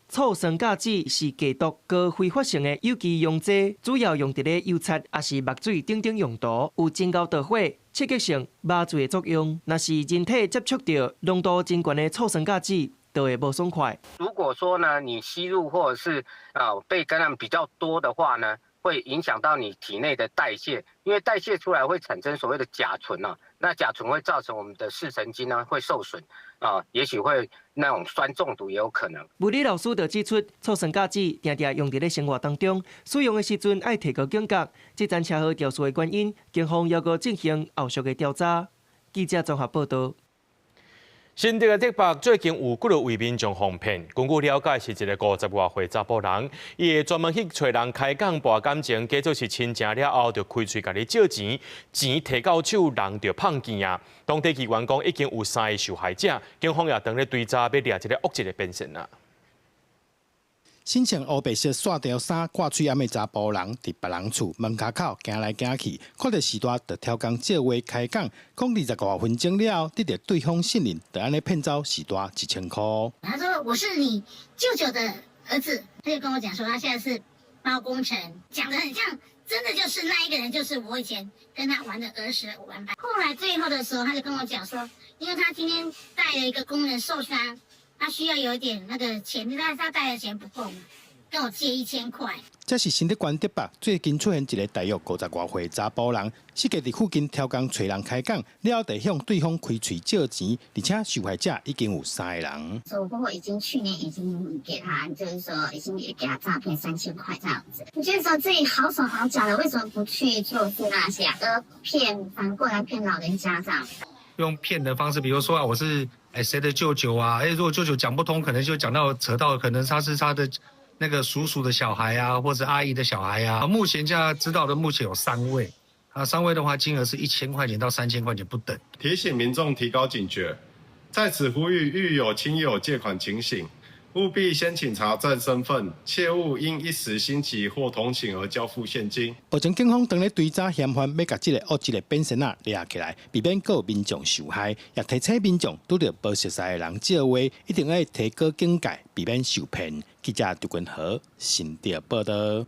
醋酸鉀子是低毒高揮發性的有機溶劑，主要用佇咧油漆、抑是墨水等等用途，有真𠢕導火、刺激性、麻醉的作用。若是人體接觸著濃度真懸的醋酸鉀子，就會無爽快。如果說呢，你吸入或者是被感染比較多的話呢，會影響到你體內的代謝，因為代謝出來會產生所謂的甲醇啊，那甲醇會造成我們的視神經呢會受損啊，也許會那種酸中毒也有可能。物理老師就指出，醋酸鉀子定定用佇咧生活當中，使用的時陣愛提高警覺。這樁車禍肇事的原因，警方猶閣進行後續的調查。記者綜合報道。新竹的竹北最近有幾落位民眾予騙，根據了解是一个50外歲查埔人，伊會專門去揣人開講博感情，假做是親情了後，就開喙共你借錢，錢提到手，人就放見啊。當地機關講已經有3个受害者，警方也當咧追查，欲掠這个惡質的變線啊。身穿烏白色線條衫、掛喙罨的查埔人，佇別人厝門跤口行來行去，看著序大就刁工借話開講，講20外分鐘了後，得著對方信任，就按呢騙走序大1000箍。他說我是你舅舅的兒子，他就跟我講說他現在是包工程，講得很像，真的就是那一個人，就是我以前跟他玩的兒時玩伴。後來最後的時候，他就跟我講說，因為他今天帶了一個工人受傷。他需要有一點那個錢，但是他帶的錢不夠，跟我借1000塊。這是新竹縣竹北最近出現一个大約50外歲查埔人，四界佇附近刁工揣人開講，了後就向對方開喙借錢，而且受害者已經有3个人。說我婆婆已經去年已經給他，就是說已經給他詐騙3000塊這樣子。你覺得說自己好手好腳的，為什麼不去做那些，而騙反過來騙老人家這樣？用騙的方式，比如說啊，我是誰的舅舅啊？如果舅舅講不通，可能就講到扯到，可能他是他的那個叔叔的小孩啊，或者阿姨的小孩啊。目前現在知道的，目前有3位，啊，3位的話金額是1000塊錢到3000塊錢不等。提醒民眾提高警覺，在此呼籲遇有親友借款情形，務必先請查證身份，切勿因一時心急或同情而交付現金。目前警方正咧追查嫌犯，欲共這个惡質的變線仔掠起來，避免閣有民眾受害，也提醒民眾拄著無熟似的人借話，一定愛提高警戒，避免受騙。記者張君和新竹報道。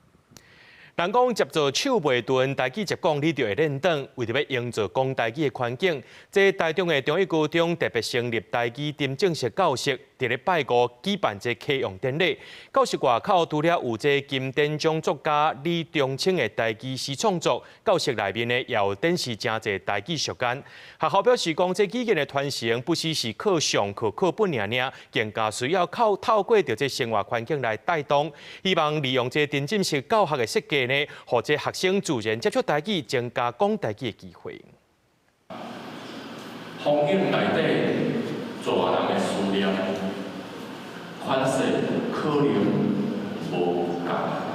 人講接做手袂鈍，台語一講你就會練轉。為著欲營造講台語的環境，這台中的中一高中特別成立台語沉浸式教室，佇咧拜五舉辦這啟用典禮。教室外口除了有這金典獎作家李中清的台語詩創作，教室內面呢也有展示誠濟台語書單。學校表示講，這語言的傳承不只是靠上課課本爾爾，更加需要靠透過著這生活環境來帶動。希望利用這沉浸式教學的設計呢，予這學生自然接觸台語，增加講台語的機會。風景內底大人的思念，款式可能無仝。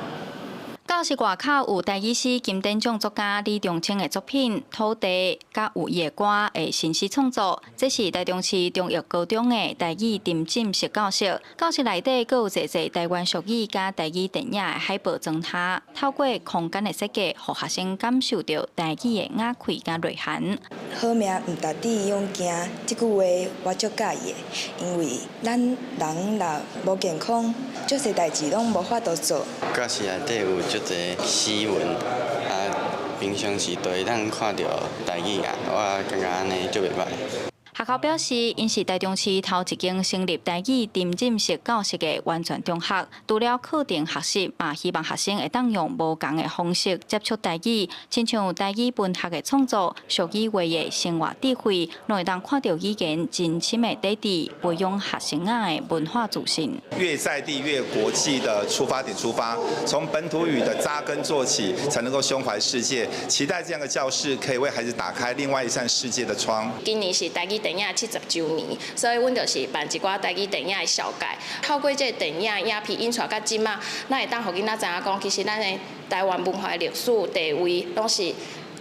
教室外口有台語詩金典獎作家李中清的作品《土地》，佮有伊的歌的新詩創作。這是台中市中一高中的台語沉浸式教室。教室內底閣有濟濟台灣俗語佮台語電影的海報裝貼，透過空間的設計，予學生感受著台語的雅氣佮內涵。好命毋值得勇行，這句話我足佮意的，因為咱人若無健康，足濟代誌攏無法度做。教室內底有足濟詩文，啊，平常時都會當看著台語啊，我感覺按呢足袂䆀。學校表示，𪜶是台中市頭一間成立台語沉浸式教室的完全中學。除了課程學習，嘛希望學生會當用無仝的方式接觸台語，親像台語文學的創作、俗語話的生活智慧，攏會當看著語言真深的底蘊，培養學生仔的文化自信。越在地越國際的出發點出發，從本土語的扎根做起，才能夠胸懷世界。期待這樣的教室可以為孩子打開另外一扇世界的窗。今年是台語電電影70週年，所以阮就是辦一寡台語電影的紹介。透過這个電影影片演出來到這馬，咱會當予囡仔知影講，其實咱的台灣文化的歷史地位，攏是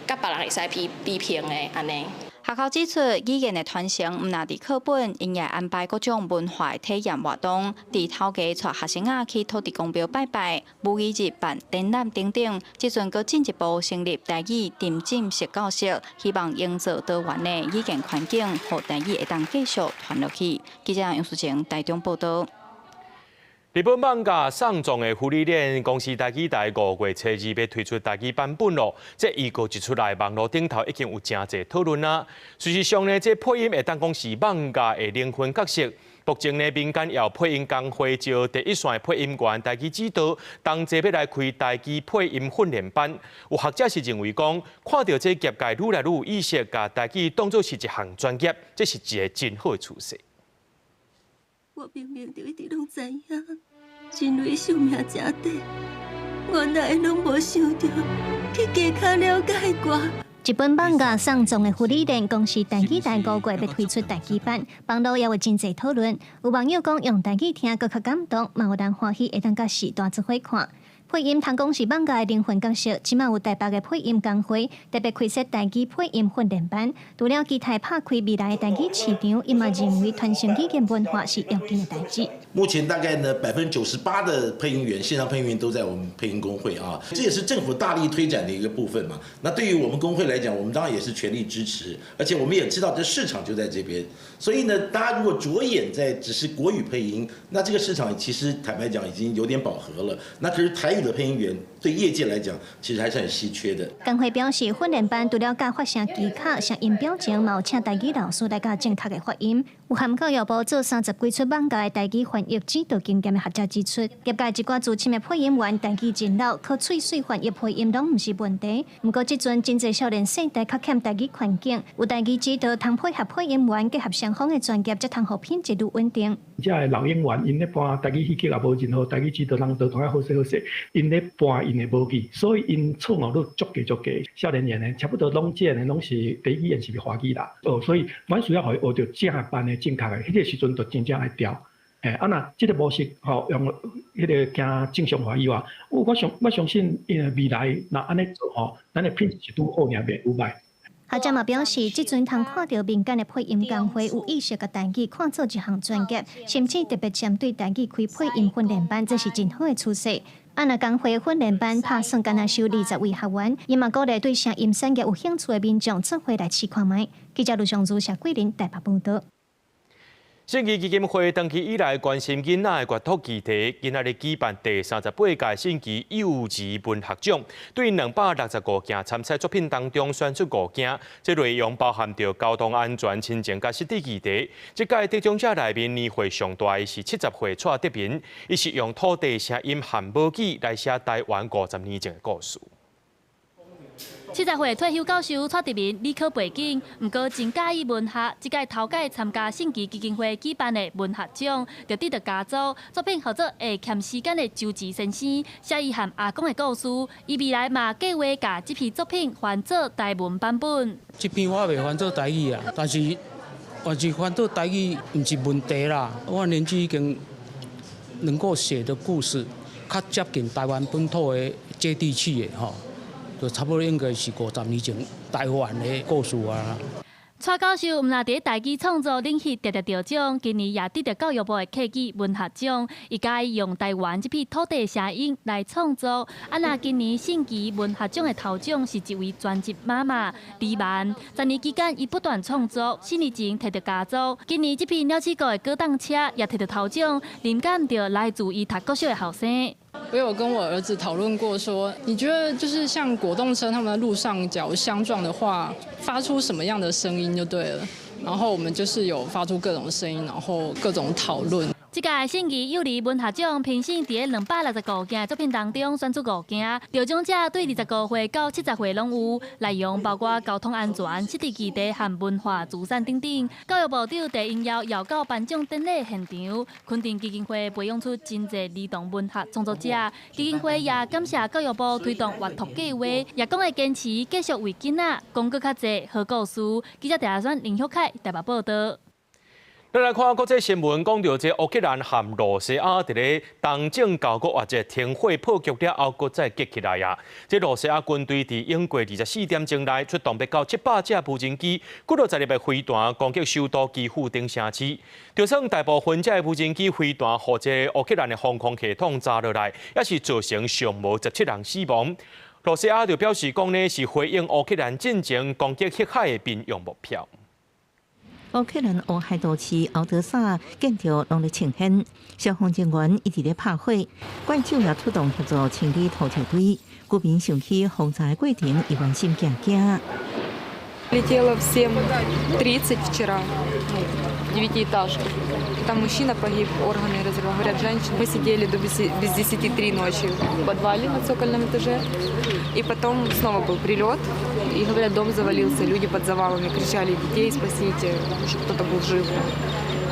佮別人會使比比拼的按呢。學校指出，語言的傳承毋但佇課本，𪜶也安排各種文化體驗活動，佇頭家帶學生仔去土地公廟拜拜，母語日辦展覽等等。這陣閣進一步成立台語沉浸式教室，希望營造多元的語言環境，予台語會當繼續傳落去。記者楊淑晴台中報導。日本漫畫喪葬的芙莉蓮公視台語台5月初2欲推出台語版本囉。這預告一出來，網路頂頭已經有誠濟討論啊。事實上呢，這配音會當講是漫畫的靈魂角色。目前呢，民間有配音工會招第一線的配音員台語指導，同齊欲來開台語配音訓練班。有學者是認為講，看著這業界愈來愈有意識，共台語當做是一項專業，這是一个真好的趨勢。我明明就一直攏知影，人類壽命誠短，我哪會攏無想著去加較了解我？日本漫畫喪葬的芙莉蓮公視台語台5月欲推出台語版，網路也有真濟討論。有網友講用台語聽閣較感動，嘛有人歡喜會當佮時代做伙看。配音通講是漫畫的靈魂角色，這馬有台北的配音工會特別開設台語配音訓練班。除了期待拍開未來的台語市場，伊嘛認為傳承語言文化是要緊的代誌。目前大概呢98%的配音員，線上配音員都在我們配音工會啊，這也是政府大力推展的一個部分嘛。那對於我們工會來講，我們當然也是全力支持，而且我們也知道這市場就在這邊，所以呢，大家如果著眼在只是國語配音，那這個市場其實坦白講已經有點飽和了。那可是台語的配音員對業界來講，其實還是很稀缺的。工會表示，訓練班除了教發聲技巧、聲音表情，嘛有請台語老師來教正確的發音。有含教育部做30幾齣漫畫的台語翻譯指導經驗的學者指出，業界一寡資深的配音員台語真老，靠喙水翻譯配音攏毋是問題。毋過這陣真濟少年世代較欠台語環境，有台語指導通配合配音員結合雙方的專業，才通予品質愈穩定。這个老演員，𪜶咧搬台語戲劇也無任何台語指導，人都同遐好勢好勢，𪜶咧搬𪜶的母語，所以𪜶錯誤率足低足低。少年員呢，差不多攏這个攏是第一語言是華語啦，哦，所以阮需要予伊學著正班的正確的，彼個時陣就真正愛調。欸，啊若這个模式吼用彼个行正常化以外，我相信，因為未來若按呢做吼，咱的品質是拄好爾，袂有䆀。學者嘛表示，這陣通看著民間的配音工會有意識共台語看做一項專業，甚至特別針對台語開配音訓練班，這是真好的趨勢。啊，若工會訓練班拍算干焦收20位學員，伊嘛鼓勵對聲音產業有興趣的民眾做伙來試看覓。記者盧尚如、謝桂林台北報導。信義基金會長期以來關心囡仔的閱讀議題，今仔日舉辦第38屆信義幼兒文學獎，對265件參賽作品當中選出五件，這內容包含著交通安全、親情佮失智議題。這屆得獎者內面年歲上大的是70歲蔡德民，伊是用土地聲音和母語來寫台灣50年前的故事。70歲退休教授蔡德民理科背景，毋過真佮意文學。這屆頭擺參加信義基金會舉辦的文學獎，就得著佳作，作品號做《會欠時間的周治先生》，寫伊和阿公的故事。伊未來嘛計劃共這篇作品翻做台文版本。這篇我袂翻做台語啊，但是翻做台語毋是問題啦。我年紀已經能夠寫的故事，較接近台灣本土的接地氣的吼。就差不多應該是50年前台灣的故事啊。蔡教授毋但佇台語創作領域常常得獎，今年也得著教育部的客語文學獎。伊佮意用台灣這片土地聲音來創作。啊，若今年信義文學獎的頭獎是一位專職媽媽李曼。10年期間，伊不斷創作，4年前摕著佳作。今年這篇鳥鼠國的果凍車也摕著頭獎，靈感就來自伊讀國小的後生。我有跟我兒子討論過，說你覺得就是像果凍車他們在路上假如相撞的話，發出什麼樣的聲音就對了。然後我們就是有發出各種聲音，然後各種討論。這屆信義幼兒文學獎評審佇265件作品當中選出五件，得獎者對25歲到70歲攏有，內容包括交通安全、失智議題和文化資產等等。教育部長鄭英耀邀到頒獎典禮現場，肯定基金會培養出真濟兒童文學創作者。基金會也感謝教育部推動閱讀計劃，也講會堅持繼續為囡仔講閣較濟好故事。記者鄭亞選、林旭凱台北報導。咱來看國際新聞，講著這烏克蘭和羅西亞佇咧東正教復活節停火破局了後，閣再激起來啊！這羅西亞軍隊佇英國24點鐘內出動欲到700架無人機，幾落十粒的飛彈攻擊首都基輔等城市。就算大部分這無人機飛彈予這烏克蘭的防空系統炸落來，也是造成上無17人死亡。羅西亞就表示講呢，是回應烏克蘭戰爭攻擊黑海的民用目標。烏克蘭烏海都市敖德薩建築攏咧衝煙，消防人員一直咧拍火，怪手也出動協助清理土石堆，居民想起轟炸的過程，猶原心驚驚。 Летела в 7:30 вчера, девятиэтажка. Там мужчина погиб, органы разорвало, говорят, женщина. Мы сидели до 2:50 ночи в подвале на цокольном этаже. И потом снова был прилет. И, говорят, дом завалился, люди под завалами кричали: «Детей спасите», чтобы кто-то был жив.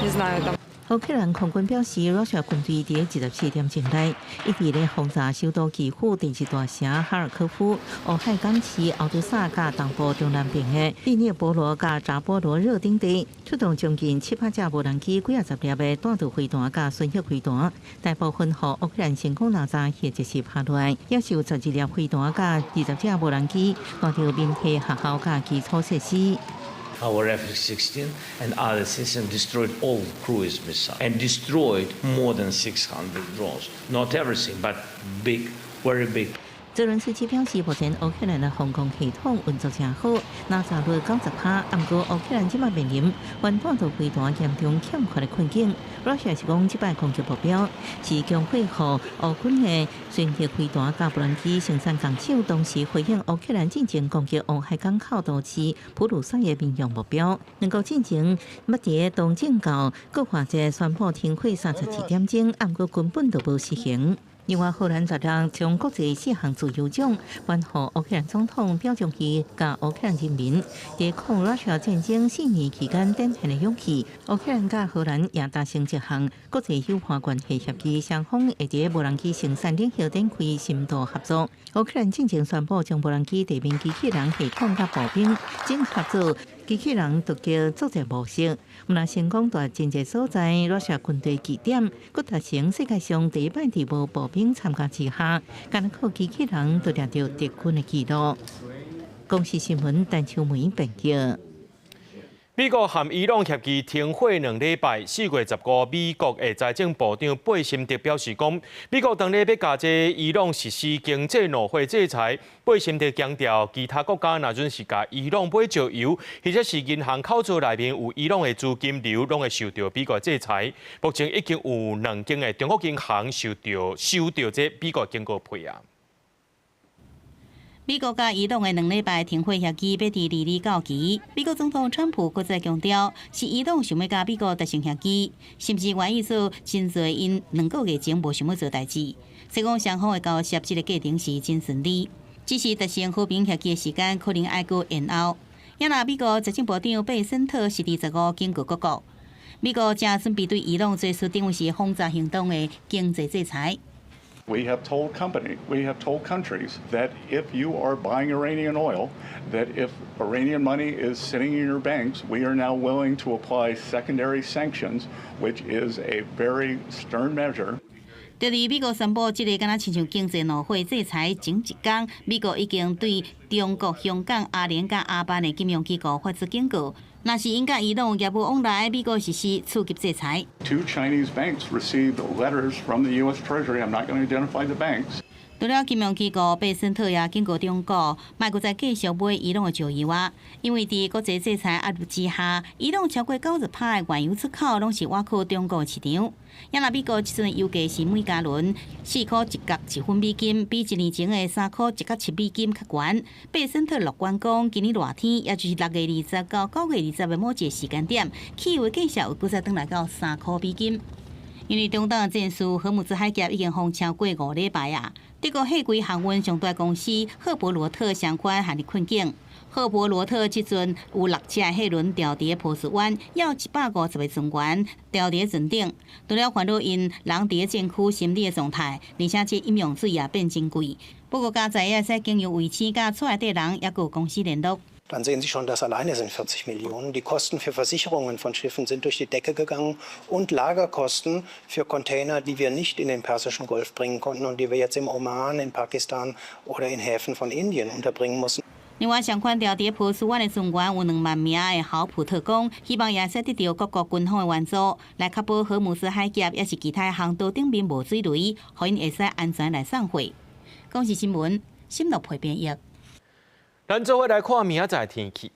Не знаю, там. 烏克蘭空軍表示，羅西亞軍隊佇24點鐘內一直咧轟炸首都基輔、第二大城哈爾科夫、烏海港市敖德薩佮東部中南邊的第聶波羅佮扎波羅熱等地，出動將近700架無人機、幾仔十粒的彈道飛彈佮巡弋飛彈，大部分予烏克蘭成功攔炸或者是拍落來，也是有12粒飛彈佮20架無人機彈著民體學校佮基礎設施。 Our F-16 and other systems destroyed all cruise missiles and destroyed more than 600 drones. Not everything, but big, very big. 澤倫斯基表示，目前烏克蘭的防空系統運作誠好，攔炸率90%。毋過烏克蘭這擺面臨反彈道飛彈嚴重欠缺的困境。羅西亞是講，這擺攻擊目標是供貨予烏軍的巡弋飛彈佮無人機生產工廠，同時回應烏克蘭進前攻擊烏海港口都市普魯薩的民用目標。兩國進前捌佇東正教復活節宣布停火32點鐘，毋過根本就無實行。另外，荷蘭昨日將國際四項自由獎頒予烏克蘭總統，表彰伊佮烏克蘭人民佇抗羅西亞戰爭4年期間展現的勇氣。烏克蘭佮荷蘭也達成一項國際友伴關係協議，雙方會佇無人機生產領域展開深度合作。烏克蘭進前宣布將無人機地面機器人系統佮步兵整合做機器人突擊作戰模式，毋但成功奪真濟所在羅西亞軍隊據點，閣達成世界上第一擺佇無步兵參加之下，敢若靠機器人就掠著敵軍的紀錄。公視新聞陳秋梅編譯。美國和伊朗協議停火2禮拜，4月15，美國的財政部長貝森特表示講，美國當咧欲共這伊朗實施經濟怒火制裁。貝森特強調，其他國家若準是共伊朗買石油，或者是銀行口座內面有伊朗的資金流，攏會受著美國制裁。目前已經有兩間的中國銀行受著這美國警告批啊。美國佮伊朗的2禮拜停火協議欲佇22日到期。美國總統川普閣再強調，是伊朗想欲佮美國達成協議，甚至願意做真濟𪜶2個月前無想欲做代誌。所以講雙方的交涉這個過程是真順利，只是達成和平協議的時間可能愛閣延後。也若美國財政部長貝森特是佇15警告各國，美國正準備對伊朗做出等於是轟炸行動的經濟制裁。 We have told company, we have told countries that if you are buying Iranian oil, that if Iranian money is sitting in your banks, we are now willing to apply secondary sanctions, which is a very stern measure. 就佇美國宣布這個敢若親像經濟怒火制裁前一工，美國已經對中國、香港、阿聯佮阿曼的金融機構發出警告，若是𪜶佮伊朗業務往來，美國實施次級制裁。 Two Chinese banks received letters from the U.S. Treasury. I'm not going to identify the banks. 除了金融機構，貝森特也警告中國，莫閣再繼續買伊朗的石油啊！因為佇國際制裁壓力之下，伊朗超過90%的原油出口攏是倚靠中國市場。也若美國這陣油價是每加侖4塊1角1分美金，比一年前的3塊1角7美金較懸。貝森特樂觀講，今年熱天，也就是6月20到9月20的某一個時間點，汽油價格會閣再轉來到3塊美金。因為中東戰事，荷姆茲海峽已經封超過5禮拜啊！德國貨櫃航運上大公司赫伯羅特相關陷入困境。赫伯羅特這陣有六隻貨輪牢佇波斯灣，有150個船員牢佇船頂。除了煩惱𪜶人佇戰區心理的狀態，而且這飲用水也變真貴。不過佳哉會使經由衛星佮厝內底人，抑閣有公司聯絡。 Dann sehen Sie schon, das alleine sind 40 Millionen. Die Kosten für Versicherungen von Schiffen sind durch die Decke gegangen und Lagerkosten für Container, die wir nicht in den Persischen Golf bringen konnten und die wir jetzt im Oman, in Pakistan oder in Häfen von Indien unterbringen mussten. 另外，相款牢佇波斯灣的船員有2萬名的豪普特講，希望會使得著各國軍方的援助，來確保荷姆斯海峽抑是其他航道頂面無水雷，予𪜶會使安全來送貨。公視新聞，新樂培編譯。咱做伙來看明仔載天氣。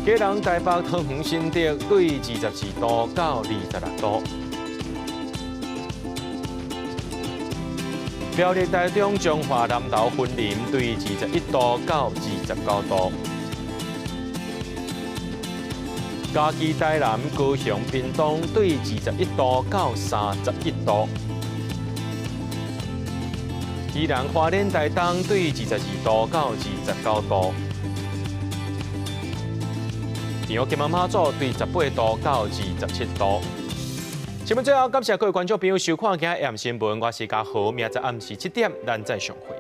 基隆、台北、桃園、新竹對24度到26度。苗栗、台中、彰化、南投、雲林對21度到29度。嘉義、台南、高雄、屏東對21度到31度。宜蘭、花蓮、台東對22度到29度。屏東金門馬祖對18度到27度。新聞最後，感謝各位觀眾朋友收看今日新聞，我是嘉豪，明仔暗時7點，咱再相會。